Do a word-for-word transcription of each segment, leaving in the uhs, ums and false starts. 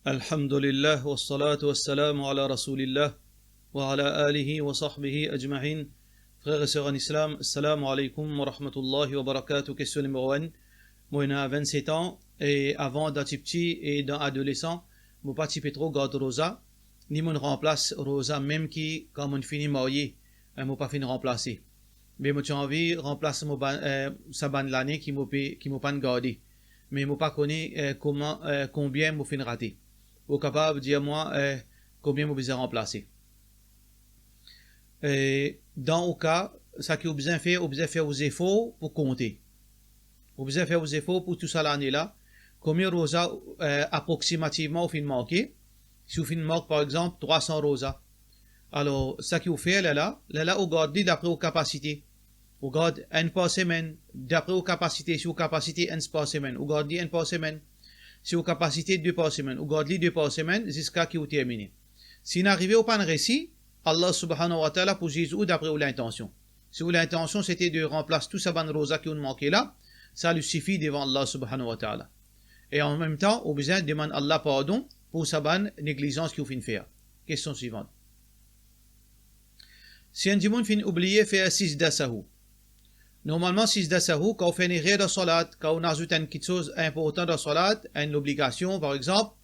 Alhamdulillah, wassalatu wassalamu ala Rasoulillah, wa ala alihi wa sahbihi ajmain. Frer e ser an Islam, assalamu alaykoum wa rahmatullahi wa barakatuh. Kestion nimero enn. Mo ena vennset an, e avan dan tipti e dan adolesan, mo pa ti pe tro gard roza, ni monn ranplas roza mem ki kan monn fini marye, e, mo pa finn ranplase. Me mo ti anvi ranplas mo bann, e, sa bann lane ki mo pe, ki mo pann garde. Me mo pa kone, e, kouma, e, konbien mo finn rate. Ou kapav dir mwa, e, konbien mo bizin ranplase? E, dan ou ka, sa ki ou bizin fer, ou bizin fer ou zefor pou konte. Ou bizin fer ou zefor pou tou sa lane la. Konbien roza, e, aproksimativman ou finn marke? Si ou finn mark, par exanp, trwa san roza, alor, sa ki ou fer lerla, lerla ou gard li dapre ou kapasite. Ou gard enn par semenn, dapre ou kapasite. Si ou kapasite enn par semenn, ou gard li enn par semenn. Si ou kapasite de par semenn, ou gard li de par semenn, ziska ki ou termine. Si inn arive ou pann resi, Allah Subhanahu wa Taala pou ziz ou dapre ou lintansion. Si ou lintansion sete de ranplas tou sa bann roza ki ou'nn manke la, sa li sifi devan Allah Subhanahu wa Taala. E an mem tan, ou bizin demann Allah pardon pou sa bann neglizans ki ou finn fer. Kestion swivant. Si enn dimoun finn oubliye fer sizda sahou. Normalman, sizda sahou, kan ou fer enn erer dan swalat, kan ou azout enn kiksoz inportan dan swalat, enn lobligasion, par exanp,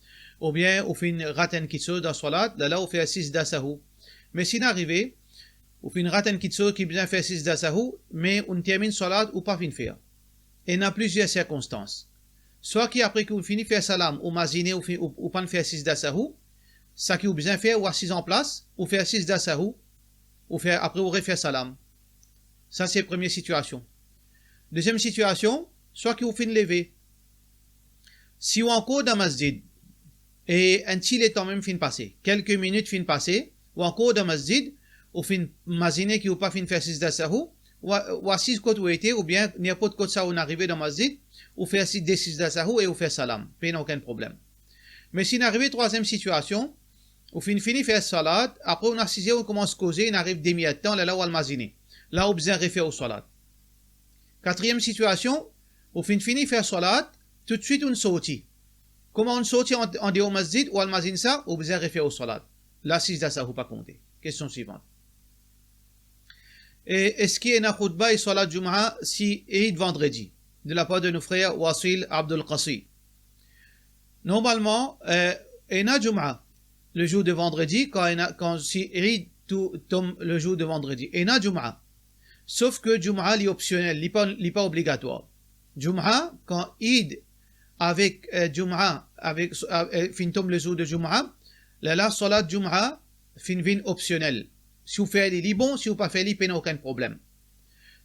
oubien ou finn rat enn kiksoz dan swalat, lerla ou fer sizda sahou. Me si inn arive, ou finn rat enn kiksoz ki bizin fer sizda sahou, me ou'nn terminn swalat, ou pa finn fer. Ena plizier sirkonstans. Swa ki apre ki ou fini fer salam, ou mazine ou fi-, ou, ou pann fer sizda sahou, sa ki ou bizin fer, ou asiz anplas, ou fer sizda sahou, ou fer, apre ou refer salam. Sa se premie sitiasion. Deziem sitiasion, swa ki ou finn leve. Si ou ankor dan masjid, e enn ti letan mem finn pase, kelke minit finn pase, ou ankor dan masjid, ou finn mazine ki ou pa finn fer sizda sahou, ou a-, ou asiz kot ou ete, oubien ninport kot sa ou'nn arive dan masjid, ou fer si-, de sizda sahou e ou fer salam, pena okenn problem. Me si inn arive trwaziem sitiasion, ou finn fini fer swalat, apre ou'nn asize, ou koumans koze, inn ariv demi-erdtan, lerla ou al mazine. La ou bizin refer ou swalat. Katriem sitiasion, ou finn fini fer swalat, toutswit ou'nn sorti. Kouma ou'nn sorti an, andeor masjid, ou al mazine sa, ou bizin refer ou swalat. La sizda sahou pa konte. Kestion swivant. E eski ena khoutba e swalat Jumaa si Eid vandredi? De lapar de nou frer Wasil Abdul Qasi. Normalman, e, ena Jumaa le zour de vandredi, kan ena, kan si Eid tou-, tom le zour de vandredi. Ena Jumaa. Sof ke Jumaa li opsionel, li pa, li pa obligatwar. Jumaa, kan Eid avek, e, Jumaa avek, e, e, finn tom le zour de Jumaa, lerla swalat Jumaa finn vinn opsionel. Si ou fer li, li bon, si ou pa fer li, pena okenn problem.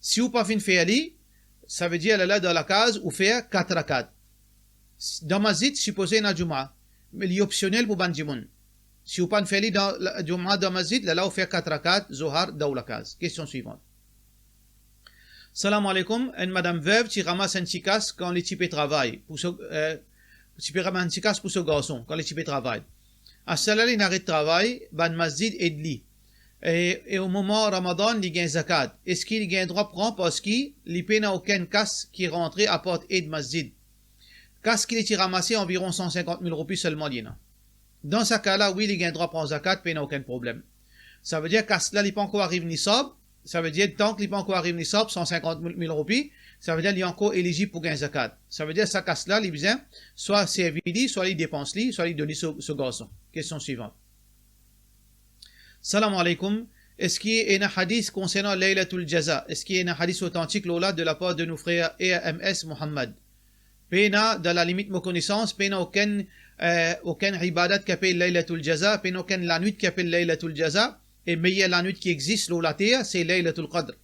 Si ou pa finn fer li, savedir lerla dan lakaz ou fer kat rakat. Dan masjid, sipoze ena Jumaa, me li opsionel pou bann dimoun. Si ou pann fer li dan la, Jumaa dan masjid, lerla ou fer kat rakat Zohar dan ou lakaz. Kestion swivant. Salam aleykoum, enn madam verv ti ramas enn ti kas kan li ti pe travay, pou so, e, ti pe ramas enn ti kas pou so garson, kan li ti pe travay. Aster la linn aret travay, bann masjid ed li. E, e o moman Ramadan, li gagn zakat. Eski li gagn drwa pran parski li pena okenn kas ki rantre apar ed masjid? Kas ki li ti ramase anviron san sinkant mil roupi selman li ena. Dan sa ka la, wi, li gagn drwa pran zakat, pena okenn problem. Savedir kas la, li pa ankor ariv nisab, savedir tan ki li pa ankor ariv nisab, san sinkant mil roupi, savedir li ankor elizib pou gagn zakat. Savedir sa kas la, li bizin swa servi li, swa li depans li, swa li donn li so, so garson. Kestion swivant. Salam aleykoum. Eski ena hadis konsernan Laylatul Jaza? Eski ena hadis otantik lor la de lapar de nou frer R M S Mohammad? Pena, dan lalimit mo konesans, pena okenn, e, okenn ibadat ki apel Laylatul Jaza, pena okenn lanwit ki apel Laylatul Jaza, e meyer lanwit ki exis lor later, se Laylatul Qadr.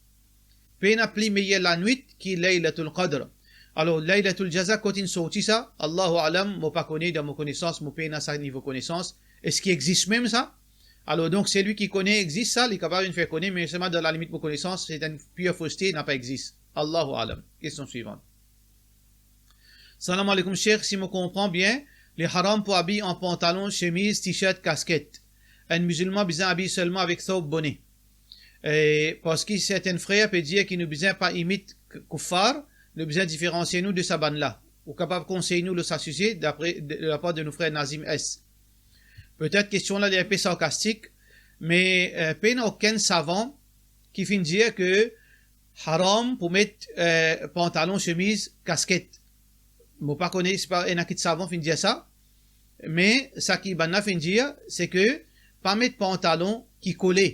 Pena pli meyer lanwit ki Laylatul Qadr. Alor, Laylatul Jaza, kot inn sorti sa? Allahu alam, mo pa kone, dan mo konesans, mo pena sa nivo konesans. Eski exis mem sa? Alor, donk, selwi ki kone exis sa, li kapav vinn fer kone, me selman dan lalimit mo konesans, se enn pir foste, napa exis. Allahu alam. Kestion swivant. Salam aleykoum, Sheikh, si mo konpran bien, li haram pou abiy an pantalon, semiz, t-shirt, kasket. Enn mizilman bizin abiy selman avek thawb, bone. E, parski sertin frer pe dir ki nou bizin pa imit k-, kuffar, nou bizin diferansie nou de sa bann la. pou kapav konsey nou lor sa size, dapre, de, de lapar de nou frer Nazim S. Petet kestion la li enpe sarkastik, me, eh, pena okenn savan ki finn dir ke haram pou met, eh, pantalon, semiz, kasket. Mo pa kone si pa ena ki savan finn dir sa, me sa ki bann la finn dir, se ke pa met pantalon ki kole,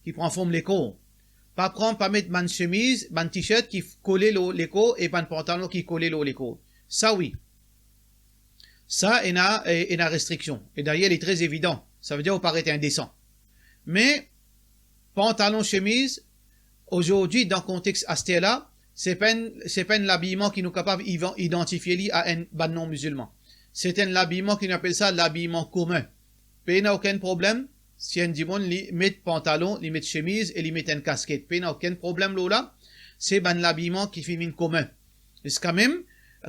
ki pran form lekor. Pa pran, pa met bann semiz, bann t-shirt ki kole lor lekor e bann pantalon ki kole lor lekor. Sa wi. Sa ena, eh, ena restriksion. E dayer, li tre evidan. Savedir ou paret indesan. Me pantalon, semiz, azordi, dan kontex aster la, se pa enn, se pa enn labiman ki nou kapav ivan-, idantifie li a enn bann non-mizilman. Se enn labiman ki nou apel sa labiman komin. Pena okenn problem si enn dimoun li met pantalon, li met semiz e li met enn kasket. Pena okenn problem lor la. Se bann labiman ki finn vinn komin. Ziska mem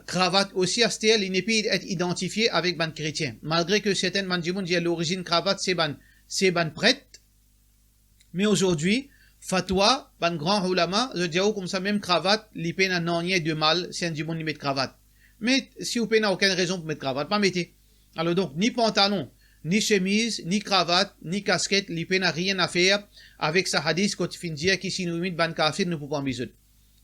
kravat osi aster, li nepli et idantifie avek bann kretien. Malgre ke sertin bann dimoun dir lorizinn kravat se bann, se bann pret, me azordi, fatwa bann gran oulama, zot dir ou koumsa mem kravat, li pena nanye de mal si enn dimoun li met kravat. Me si ou pena okenn rezon pou met kravat, pa mete. Alor donk, ni pantalon, ni semiz, ni kravat, ni kasket, li pena nanye a fer avek sa hadis kot finn dir ki si nou imit bann kafir, nou pou parmi zot.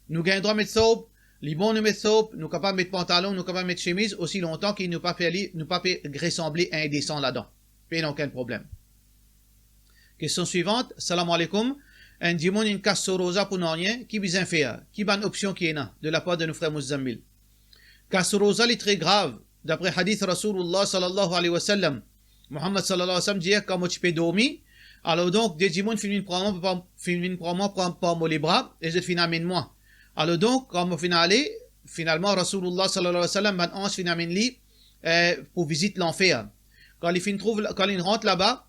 Nou gagn drwa met sob, li bon nou met sob, nou kapav met pantalon, nou kapav met semiz, osi lontan ki nou pa fer li, nou pa pe resanble indesan ladan. Pena okenn problem. Kestion swivant, salam aleikoum. Enn dimoun inn kas so roza pou nanye, ki bizin fer? Ki bann opsion ki ena de lapar de nou frer Muzzammil? Kas so roza li tre grav, dapre hadis Rasoulillah sallallahu alayhi wa sallam. Muhammad sallallahu alayhi wa sallam dir, kan mo ti pe dormi, alor donk, de dimoun finn vinn pran mwa, finn vinn pran mwa par, par mo lebra, e zot finn amenn mwa. Alor donk, kan mo finn ale, finalman, Rasoulillah sallallahu alayhi wa sallam, bann anz finn amenn li, eh, pou vizit lanfer. Kan li finn trouv, kan li rant laba,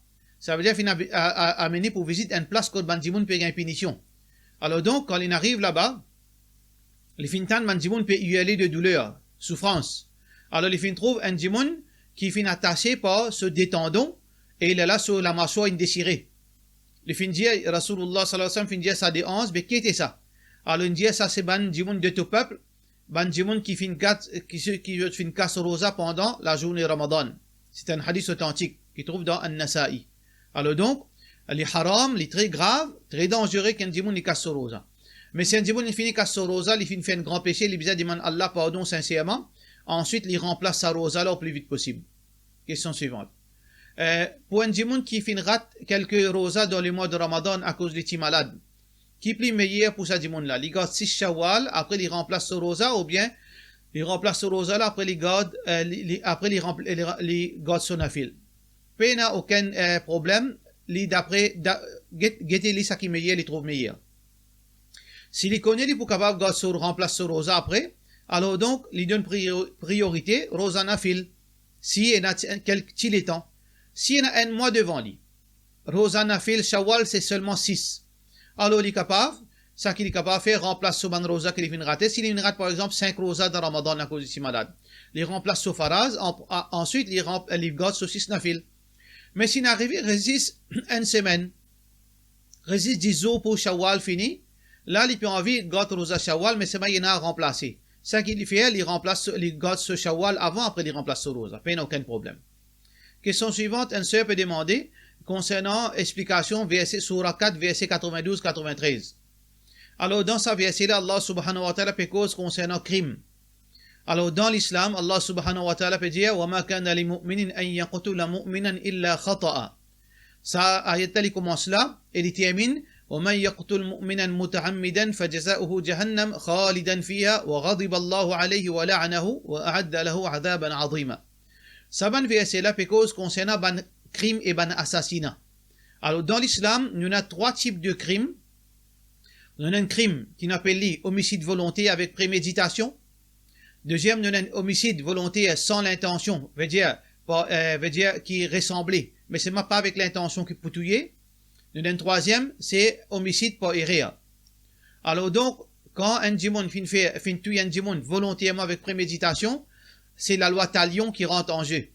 savedir finn a-, a-, a-, amenn li pou vizit enn plas kot bann dimoun pe gagn pinision. Alor donk, kan li ariv laba, li finn tann bann dimoun pe irle de douler, soufrans. Alor li finn trouv enn dimoun ki finn atase par so de tandon, e lerla so lamaswar inn desire. Li finn dir, Rasoulillah sallallahu alayhi wa sallam finn dir sa de anz, "Be ki ete sa?" Alor inn dir, "Sa se bann dimoun de to pep, bann dimoun ki finn gat, ki se, ki zot finn kas roza pandan lazourne Ramadan." Se enn hadis otantik ki trouv dan An-Nasa'i. Alor donk, li haram, li tre grav, tre danzere ki enn dimoun li kas so roza. Me si enn dimoun li fini kas so roza, li finn fer enn gran pese, li bizin demann Allah pardon sinserman, answit li ranplas sa roza la o pli vit posib. Kestion swivant. Eh, pou enn dimoun ki finn rat kelke roza dan lemwa de Ramadan akoz li ti malad, ki pli meyer pou sa dimoun la? Li gard sis Shawwal, apre li ranplas so roza, oubien li ranplas so roza la, apre li gard, eh, li, li, apre li ranpl-, li, li gard so nafil? Pena okenn, eh, problem, li dapre, da-, get-, gete li sa ki meyer, li trouv meyer. Si li kone li pou kapav gard so, ranplas so roza apre, alor donk, li donn priyo-, priyorite roza nafil, si ena ti, kelk ti letan. Si ena enn mwa devan li, roza nafil Shawwal se selman sis. Alor li kapav, sa ki li kapav fer, ranplas so bann roza ki li finn rate. Si li finn rat, par exanp, sink roza dan Ramadan akoz li ti malad, li ranplas so faraz, an-, a-, answit li ranp-, li gard so sis nafil. Me si inn arive res zis enn semenn, res zis dis zour pou Shawwal fini, la li pe anvi gard roza Shawwal, me selman li ena a ranplase. Sa ki li fer, li ranplas so, li gard so Shawwal avan, apre li ranplas so roza. Pena okenn problem. Kestion swivant, enn ser pe demande konsernan explikasion verse, soura kat, verse katrevindouz, katrevintrez. Alor, dan sa verse la, Allah Subhanahu wa Ta'ala pe koz konsernan krim. Alor, dan Lislam, Allah Subhanahu wa Ta'ala pe dir, "Wa ma kana li mu'minin an yaqtula mu'minan illa khata'a." Sa ayat la, li koumans la e li terminn, "Wa man yaqtul mu'minan muta'ammidan fajaza'uhu jahannam khalidan fiha wa ghadiba Allahu alayhi wa la'anahu wa a'adda lahu adhaban azima." Sa bann verse la pe koz konsernan bann krim e bann asasina. Alor, dan Lislam, nou ena trwa tip de krim. Nou ena enn krim ki nou apel li omisid volonter avek premeditasion. Deziem, nou ena enn omisid volonter san lintansion, vedir, pa, eh, vedir ki resanble, me selman pa avek lintansion ki pou touye. Nou ena enn trwaziem, se omisid par erer. Alor donk, kan enn dimoun finn fer, finn touy enn dimoun volonterman avek premeditasion, se lalwa Talion ki rant an ze.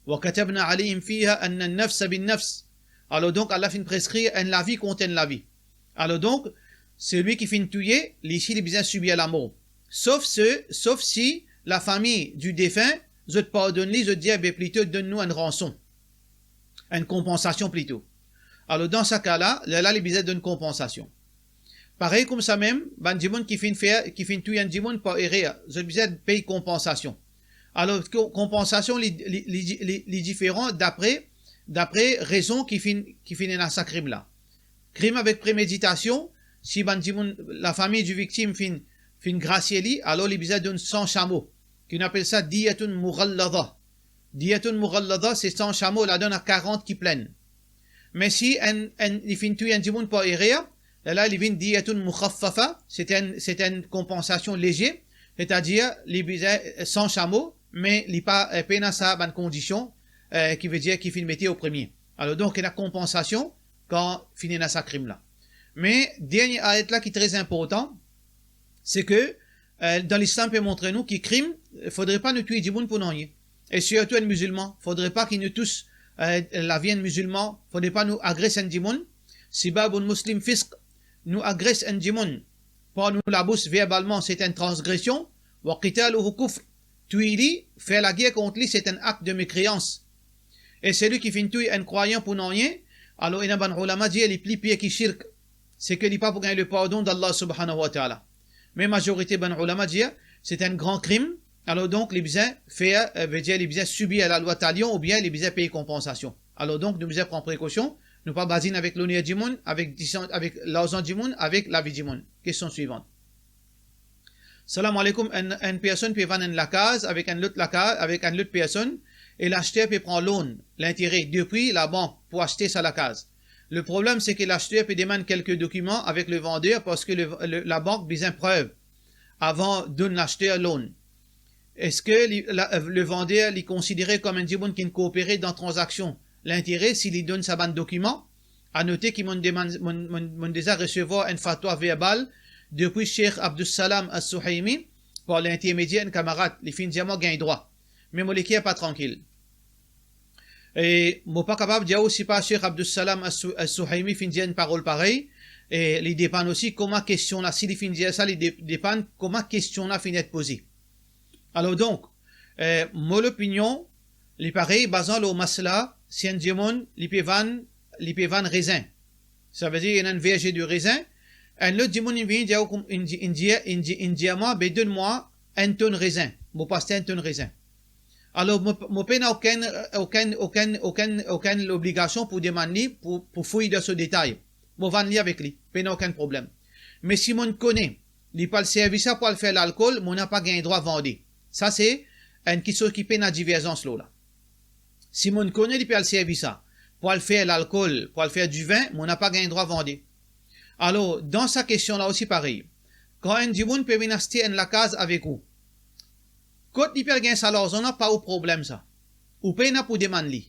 "Wa katabna alayhim fiha anna an-nafsa bin-nafs." Alor donk, Allah finn preskrir enn lavi kont enn lavi. Alor donk, selwi ki finn touye, li osi li bizin sibir lamor. Sof se, sof si lafami di defin, zot pardonn li, zot dir, "Be plito donn nou enn ranson, enn konpansasion plito." Alor, dan sa ka la, lerla li bizin donn konpansasion. Parey koumsa mem, bann dimoun ki finn fer, ki finn touy enn dimoun par erer, zot bizin pey konpansasion. Alor, ko-, konpansasion, li, li, li, li, li diferan dapre, dapre rezon ki finn, ki finn ena sa krim la. Krim avek premeditasion, si bann dimoun, lafami di viktim finn, finn grasie li, alor li bizin donn san samo, ki nou apel sa diyatun mughallada. Diyatun mughallada, se san samo, ladan ena karant ki plenn. Me si enn, enn, li finn touy enn dimoun par erer, lerla li vinn diyatun mukhaffafa, se enn, se enn konpansasion leze, setadir li bizin, eh, san samo, me li pa, eh, pena sa bann kondision, eh, ki vedir ki finn mete o premie. Alor, donk, ena konpansasion kan finn ena sa krim la. Me dernie ayet la ki tre inportan, se ke, eh, dan Lislam pe montre nou ki krim, eh, fodre pa nou touy dimoun pou nanye. E sirtou enn mizilman, fodre pa ki nou tous, eh, lavi enn mizilman, fodre pa nou agres enn dimoun. Sibabul muslim fisq, nou agres enn dimoun par nou labous verbalman, se enn transgresion, wa qitaluhu kufr, touy li, fer lager kont li, se enn akt de mekreans. E seli ki finn touy enn krwayan pou nanye, alor ena bann oulama dir li pli pir ki shirk, se ke li pa pou gagn lepardon d'Allah subhanahu wa ta'ala. Me mazorite bann oulama dir, se enn gran krim, alor donk li bizin fer, eh, vedir li bizin sibir lalwa talion oubien li bizin pey konpansasion. Alor donk nou bizin pran prekosion, nou pa bazin avek loner dimoun, avek disan-, avek larzan dimoun, avek lavi dimoun. Kestion swivan. Salam aleykoum, enn, enn personn pe vann enn lakaz avek enn lot laka-, avek enn lot personn, e laster pe pran loan, lintere, depi labank pou aste sa lakaz. Le problem, se ke laster pe demann kelke dokiman avek le vander, parski le, le, labank bizin prev avan donn laster loan. Eski li, la, le vander, li konsidere kom enn dimoun ki koopere dan tranzaksion lintere si li donn sa bann dokiman? A note ki monn demann, monn, monn, monn deza resevwar enn fatwa verbal depi Sheikh Abdussalam As-Suhaimi par lintermedier enn kamarad, li finn dir mwa gagn drwa. Me mo leker pa trankil. E mo pa kapav dir ou si pa Sheikh Abdussalam As-Su-, As-Suhaimi finn dir enn parol parey, e li depann osi kouma kestion la, si li finn dir sa, li de-, depann kouma kestion la finn et poze. Alor donk, eh, mo lopinion, li parey bazan lor masla, si enn dimoun, li pe vann, li pe vann rezin. Savedir, ena enn verze de rezin, enn lot dimoun inn vini dir, inn di-, inn dir, inn di-, inn dir mwa, be donn mwa enn tonn rezin, mo pou aste enn tonn rezin. Alor, mo, mo pena okenn, okenn, okenn, okenn, okenn lobligasion pou demann li pou, pou fouy dan so detay. Mo vann li avek li, pena okenn problem. Me si monn kone li pou al servi sa pou al fer lalkol, mo napa gagn drwa vande. Sa se enn kiksoz ki pena diverzans lor la. Si monn kone li pe al servi sa pou al fer lalkol, pou al fer divin, mo napa gagn drwa vande. Alor, dan sa kestion la osi parey. Kan enn dimoun pe vinn aste enn lakaz avek ou, kot li pe al gagn sa larzan la, pa ou problem sa. Ou pena pou demann li.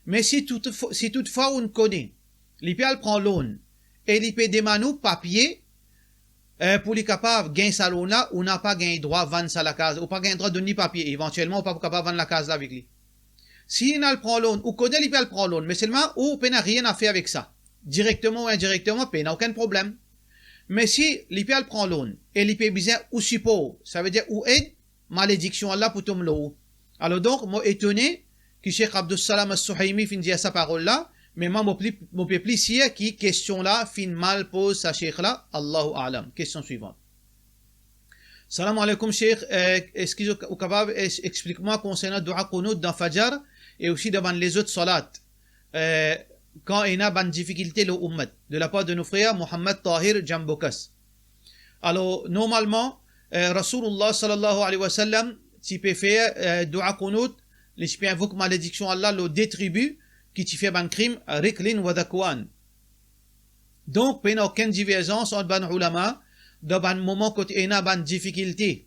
Me si tout, si toutfwa ou'nn kone li pe al pran loan e li pe demann ou papie, eh, pou li kapav gagn sa loan la, ou napa gagn drwa vann sa lakaz, ou pa gagn drwa donn li papie, evantielman ou pa pou kapav vann lakaz la avek li. Si li'nn al pran loan, ou kone li pe al pran loan, me selman ou pena nanye a fer avek sa. Direkteman ou indirekteman, pena okenn problem. Me si li pe al pran loan e li pe bizin ou sipor, savedir ou ed, malediksion Allah pou tom lor ou. Alor donk, mo etone ki Sheikh Abdussalam As-Suhaimi finn dir sa parol la, me mwa mo pli, mo pe pli sir ki kestion la finn mal poz sa Sheikh la, Allahu a'lam. Kestion swivan. Salam aleykoum, Sheikh. Eh, eski ou, ou kapav es-, explik mwa konsernan doua qunut dan Fajr e osi dan bann lezot salat, eh, kan ena bann difikilte lor ummat? De la part de nou frer Mohammad Tahir Jambokas. Alor, normalman, eh, Rasoulullah sallallahu alayhi wa sallam ti pe fer, eh, doua qunut, li ti pe invok malediksion Allah lor de tribi ki ti fer bann krim, Riklin wa Dhakwan. Donk, pena okenn diverzans ant bann oulama dan bann moman kot ena bann difikilte,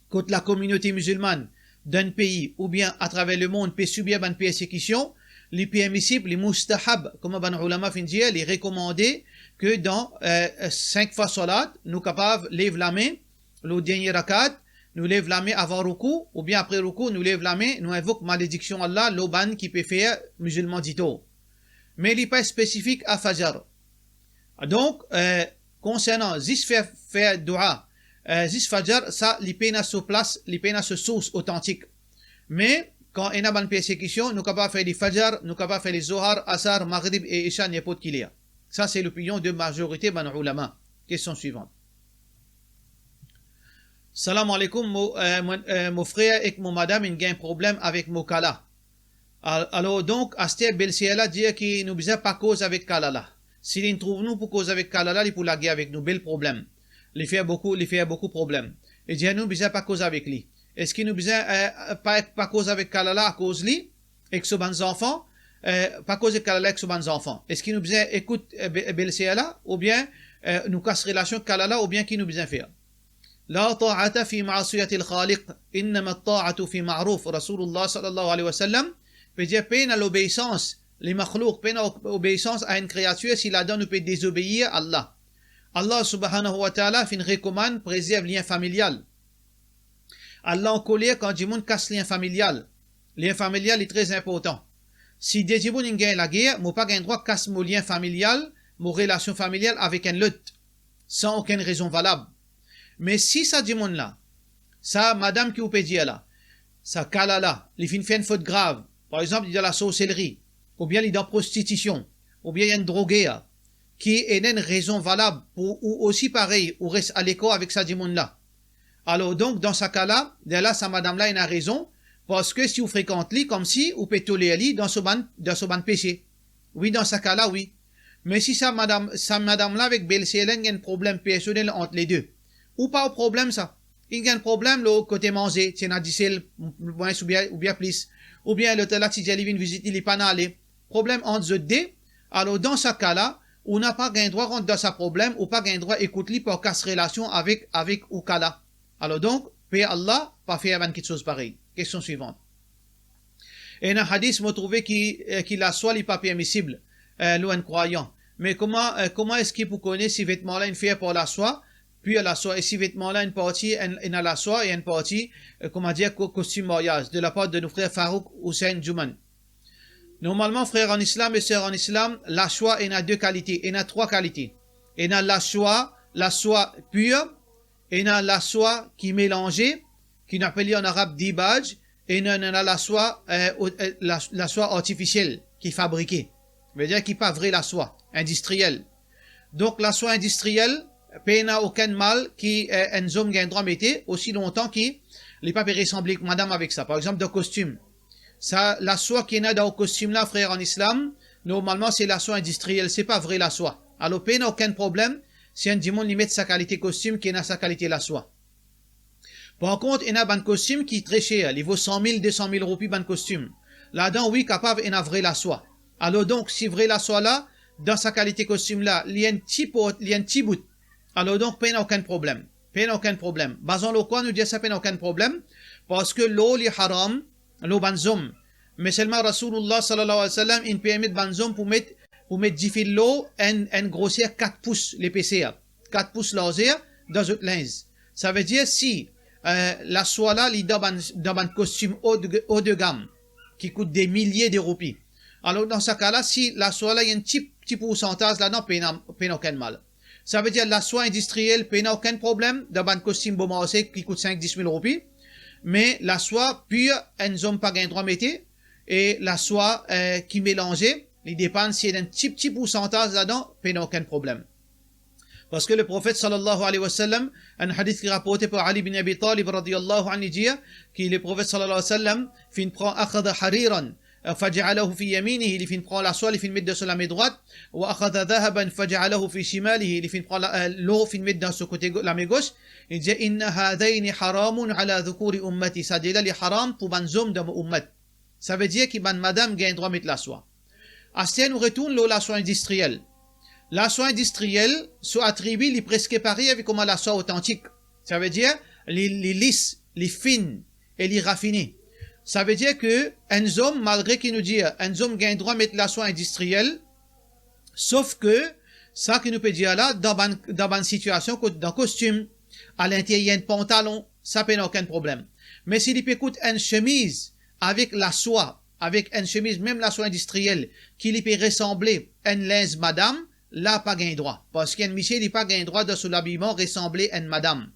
kot lakominote mizilmann dan enn pei oubien atraver lemond pe sibir bann persekision, li permisib, li moustahab, kouma bann oulama finn dir, li rekomande ke dan, eh, sink fwa salat, nou kapav lev lame lor dernie rakat, nou lev lame avan roukou, oubien apre roukou, nou lev lame, nou invok malediksion Allah lor bann ki pe fer mizilman ditor. Me li pa spesifik a Fajr. Donk, eh, konsernan zis fer, fer doua, Eh, zis Fajr, sa, li pena so plas, li pena so sours otantik. Me, kan ena bann persekision, nou kapav fer li Fajr, nou kapav fer li Zohar, Asar, Maghrib e Isha, ninport ki ler. Sa, se lopinion de mazorite bann oulama. Kestion swivan. Salam aleykoum, mo, eh, mo, eh, mo frer ek mo madam inn gagn problem avek mo kala. Al-, alor donk, aster belser la dir ki nou bizin pa koz avek kala la. Si li trouv nou pou koz avek kala la, li pou lage avek nou, bel problem. Li fer boukou, li fer boukou problem. Li dir nou bizin pa koz avek li. Eski nou bizin, eh, pa, pa koz avek kala la akoz li, ek so bann zanfan? Eh, pa koz ek kala la ek so bann zanfan. Eski nou bizin ekout, eh, be-, belser la, oubien, eh, nou kas relasion ek kala la, oubien ki nou bizin fer? La ta'ata fi ma'siyatil khaliq, innama ta'atu fi ma'ruf. Rasoulillah sallallahu alayhi wa sallam pe dir, pena lobeisans li makhlouk, pena obeisans a enn kreatir si ladan nou pe dezobeir Allah. Allah subhanahu wa ta'ala finn rekomann prezerv lien familial. Allah ankoler kan dimoun kas lien familial. Lien familial, li tre inportan. Si de dimoun inn gagn lager, mo pa gagn drwa kas mo lien familial, mo relasion familial avek enn lot, san okenn rezon valab. Me si sa dimoun la, sa madam ki ou pe dir la, sa kala la, li finn fer enn fot grav, par exanp, li dan lasorselri, oubien li dan prostitision, oubien li enn droger, ki ena enn rezon valab pou ou osi parey, ou res alekar avek sa dimoun la. Alor donk, dan sa ka la, lerla sa madam la ena rezon, parski si ou frekant li, koumsi ou pe toler li dan so bann, dan so bann pese. Wi, dan sa ka la, wi. Me si sa madam, sa madam la avek belser la inn gagn problem personel ant le de, ou pa problem sa. Inn gagn problem lor kote manze, ti ena disel, m-, mwins oubien, oubien plis. Oubien lotel la ti dir li vinn vizit li, li pa'nn ale. Problem ant zot de, alor dan sa ka la, ou napa gagn drwa rant dan sa problem, ou pa gagn drwa ekout li pou kas relasion avek, avek ou kala. Alor donk, pe Allah pa fer bann kiksoz parey. Kestion swivan. Ena hadis mo trouve ki, eh, ki laswa li pa permisib, eh, lor enn krwayan. Me kouma, eh, kouma eski pou kone si vetman la inn fer par laswa, pir laswa, e si vetman la enn parti, enn, ena laswa e enn parti, eh, kouma dir, ko-, kostim maryaz, de lapar de nou frer Farouk Hussein Juman. Normalman, frer an Islam e ser an Islam, laswa ena de kalite, ena trwa kalite. Ena laswa, laswa pir, ena laswa ki melanze, ki nou apel li an arab dibaj, e ena, ena laswa, eh, o-, eh, la-, laswa artifisiel, ki fabrike. Vedir ki pa vre laswa, indistriyel. Donk, laswa indistriyel, pena okenn mal ki, eh, enn zom gagn drwa mete, osi lontan ki li pa pe resanble madam avek sa. Par exanp, dan kostim. Sa laswa ki ena dan ou kostim la, frer an Islam, normalman se laswa indistriyel, se pa vre laswa. Alor, pena okenn problem si enn dimoun li met sa kalite kostim ki ena sa kalite laswa. Par kont, ena bann kostim ki tre ser, li vo san mil, de san mil roupi bann kostim. Ladan, wi, kapav ena vre laswa. Alor donk, si vre laswa la, dan sa kalite kostim la, li enn ti port, li enn ti bout, alor donk, pena okenn problem. Pena okenn problem. Bazan lor kwa nou dir sa pena okenn problem? Parski lor li haram, lor bann zom. Me selman Rasoulillah sallallahu alayhi wa sallam inn permet bann zom pou met, pou met difil lor enn, enn groser kat pous lepeser, kat pous larzer dan zot linz. Savedir si, eh, laswa la, li dan bann, dan bann kostim o de, o de gam, ki kout de milie de roupi. Alor, dan sa ka la, si laswa la, ena enn ti, ti poursantaz ladan, pena, pena okenn mal. Savedir laswa indistriyel, pena okenn problem, dan bann kostim bomarse ki kout sink, dis mil roupi. Me laswa pir, enn zom pa gagn drwa mete, e laswa, eh, ki melanze, li depann si ena enn ti, ti poursantaz ladan, pena okenn problem. Parski Leprofet sallallahu alayhi wa sallam, enn hadis ki raporte par Ali bin Abi Talib radiyallahu anhu, li dir ki Leprofet sallallahu alayhi wa sallam finn pran, akhadha hariran, faja'alahu fi yaminihi, li finn pran laswa, li finn met dan so lame drwat, wa akhadha dhahaban faja'alahu fi shimalihi, li finn pran la, eh, lor, finn met dan so kote go-, lame gos, li dir, inna hadhayni haramun ala dhukuri ummati, sa de la li haram pou bann zom dan mo ummat. Savedir ki bann madam gagn drwa met laswa. Aster nou retourn lor laswa indistriyel. Laswa indistriyel, so atribi, li preske parey avek kouma laswa otantik. Savedir, li, li lis, li fin e li rafine. Savedir ki enn zom, malgre ki nou dir enn zom gagn drwa met laswa indistriyel, sof ki, sa ki nou pe dir la, dan bann, dan bann sitiasion kot dan kostim, alinteryer enn pantalon, sa pena okenn problem. Me si li pe kout enn semiz avek laswa, avek enn semiz, mem laswa indistriyel, ki li pe resanble enn linz madam, la pa gagn drwa. Parski enn misie, li pa gagn drwa dan so labiman resanble enn madam.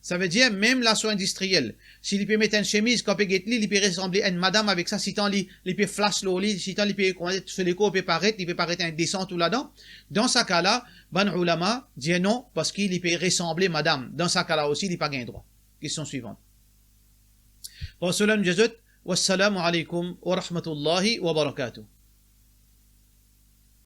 Savedir, mem laso indistriyel, si li pe met enn semiz, kan pe get li, li pe resanble enn madam avek sa, sitan li, li pe flas lor li, sitan li pe, kouma dir, so lekor pe paret, li pe paret indesan tou ladan. Dan sa ka la, bann oulama dir non, parski li pe resanble madam. Dan sa ka la osi, li pa gagn drwa. Kestion swivan. Par so la, nou dir zot, wassalamu alaykum wa rahmatullahi wa barakatuh.